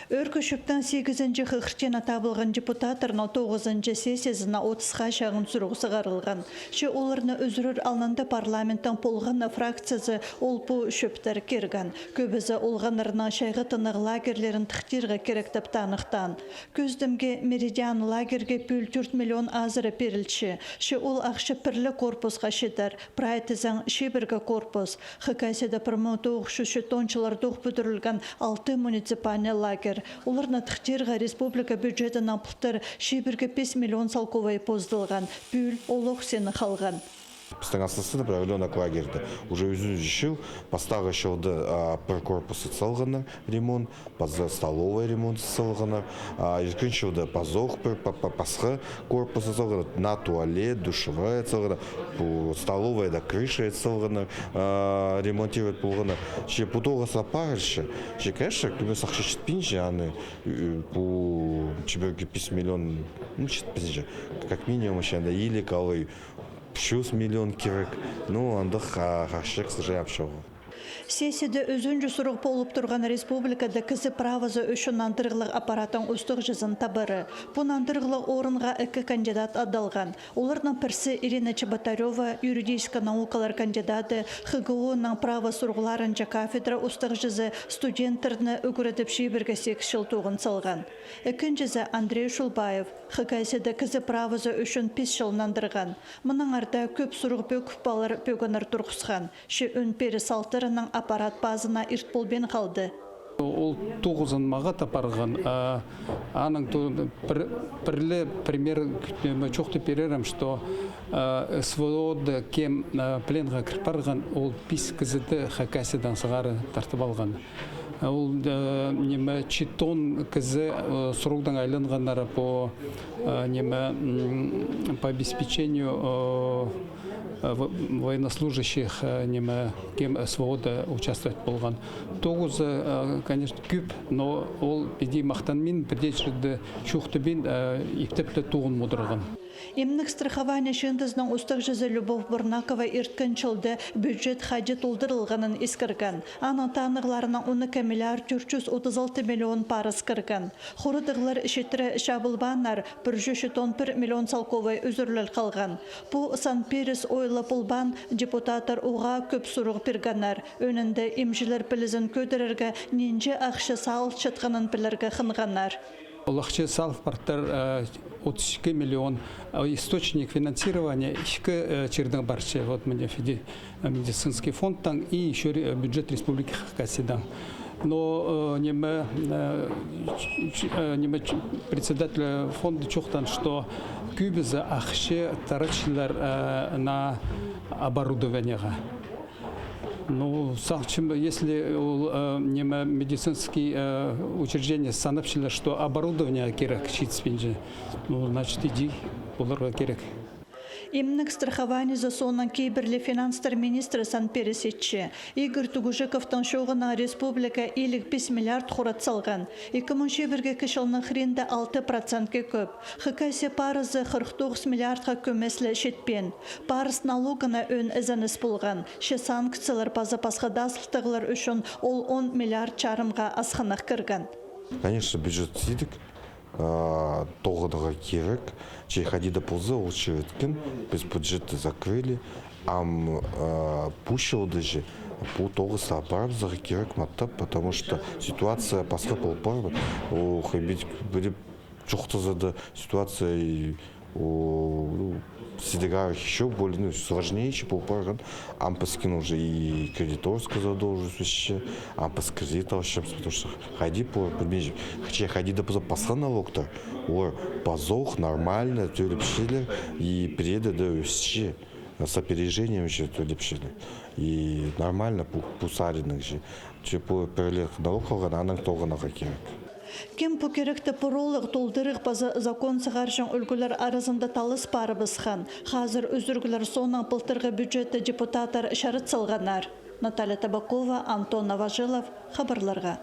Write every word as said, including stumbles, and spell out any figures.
Ӧӧркі чӧптең сигізінҷі хығырчаана табылған депутаттарның тоғызынҷы сессиязына отысха чағын сурығ сығарылған. Че оларны ӱзӱрер алнында парламенттің полған на фракциязы ол пу чӧптер кирген. Кӧбізі олғаннарның чайғыттығ лагерьлерін тыхтирға кирек тіп таныхтаан. Кӧзідімге, Меридиан лагерьге пӱӱл тӧрт миллион азыра пирілче. Че ол ахча пір ле корпусха читер. Прай тізең чибіргі корпус. Хакасияда пір муң тоғыс чӱс читон чылларда ох пӱдірілген алты муниципальный лагерь. Оларны тыхтирға республика бюджетінең пылтыр чибіргі пис миллион салковай позылған. Пӱӱл олох син халған. Пістің Асласты, например, районнығ лагерьде уже ӱзінҷі чыл, пастағы чылда, а, пір корпус салғаннар, ремонт, паза столовая ремонт салғаннар, а, ікінҷі чылда пазох пір па-, па-, пасха корпус салғаннар, на туалет, душевая салғаннар, пу столоваяда крыша салғаннар, а, ремонтировать полғаннар. Че пу тоғыс апарча, че, конечно, кӧп ахча читпинче, аны, э, пу чибіргі пис миллион, ну, читпинче, как минимум, че анда иліг алай пӱс чӱс миллион кирек. Ну, андағ, а, ахча, к сожалению, ам чоғыл. Сессияда ӱзінҷі сурығ полып турған республикада кізі правазы ӱчӱн нандырығлығ аппараттың устағҷызын табары. Пу нандырығлығ орынға ікі кандидат адалған. Оларның пірсі Ирина Чеботарева, юридический наукалар кандидаты, ХГУ-ның права сурығларынҷа кафедра устағҷызы, студенттерні ӱгредіп чибіргі сигіс чыл тоғын салған. Ікінҷізі Андрей Шулбаев, Хакасияда кізі правазы ӱчӱн пис чыл нандырған. Мынаңар даа кӧп сурығ пӧгіп алар пӧгіннер турғысхан. Че ӱн пиріс алтырының аппарат пазына ирт полбин халды. Ол тоғызын мағат апарған, а, аның то-, пір, пір ле пример, ниме, чоохтап пирерім, что, а, СВО-да кем, а, пленға кір парған, ол пис кізіні Хакасиядаң сығара тартып алған. Ол, э, ниме, читон кізі, э, сурығдаң айланғаннар по, э, ниме, м, по обеспечению, э, э, во-, военнослужащих, э, ниме, кем СВО-да участвовать полған. Тоғызы, э, конечно, кӧп, но ол піди махтанмин, пірдее чирде чоохтабин, э, иптеп ле тоғын мудырған. Имнег страхование чыындызының устағҷызы Любовь Бурнакова ирткен чылда бюджет хайди толдырылғанын искірген. Аның танығларынаң он ікі миллиард тӧрт чӱс отыс алты миллион парыс кірген. Хурадығлар читіре чабылбааннар, пір чӱс читон пір миллион салковай ӱзӱріле халған. Пу сан пиріс ойлап полбаан, депутаттар уғаа кӧп сурығ пиргеннер. Ӧӧнінде имҷілер пілізін кӧдірерге нинҷе ахча салылчатханын пілерге хынғаннар. Ол ахча салып партыр, э, отыс ікі миллион, а источник финансирования ікі, э, чирдең парча. Вот мына фиди-, э, медицинский фондтаң и ещё ре-, бюджет Республики Хакасиядаң. Но, э, ниме, э, ч-, ч-, э, ниме, ч-, председатель фонда чоохтаан, что кӧбізі ахча таратчалар, э, на оборудованиеға. Ну, сағынчам, если ол, э, ниме, медицинский, э, учреждение санапчалар, что оборудование кирек читіспинче, ну, значит, иди, оларға кирек. Имнег страхованиезі соонаң кибірлі финанстар министрі сан пиріс итче. Игорь Тугужиковтың чооғынаң республика илиг пис миллиард хурат салған. Ікі муң чибіргі ікі чылның хыринда алты процентке кӧп. Хакасия парызы хырых тоғыс миллиардха кӧмес ле читпеен. Парыс налогына ӧӧн ізеніс полған. Че санкциялар паза пасха даа сылтағлар ӱчӱн ол он миллиард чарымға асхынах кірген. Конечно, бюджет сидік, а, тоғынарға кирек. Че хайди даа полза, ол чирткен, піс бюджетті закрыли. Ам, а, пу чылда же пу тоғысты апарыбызарға кирек маттап, потому что ситуация пасха пол парбын. Ол хайбит пірі чоохтаза даа, ситуация, и, о, ну, сидік арах ещё более, ну, сложнее че пол парған. Ам піскін уже и кредиторская задолженность ӧсче, ам піс кредит алчабыс, потому что хайди пу, пілбинчем, че хайди даа пазох пасха налогтар, олар пазох нормально тӧлепчелер, и пірее дее ӧсче, с опережением же тӧлепчелер. И нормально пу, пу саринаң же. Че пу пірее налог алған, анаң тоғынарға кирек. Кем пу киректі пыролығ толдырығ паза закон сығарҷаң ӱлгӱлер аразында талас парыбысхан. Хазыр ӱзӱріглер соонаң пылтырғы бюджетті депутаттар чарыт салғаннар. Наталья Табакова, Антон Новожилов, хабарларға.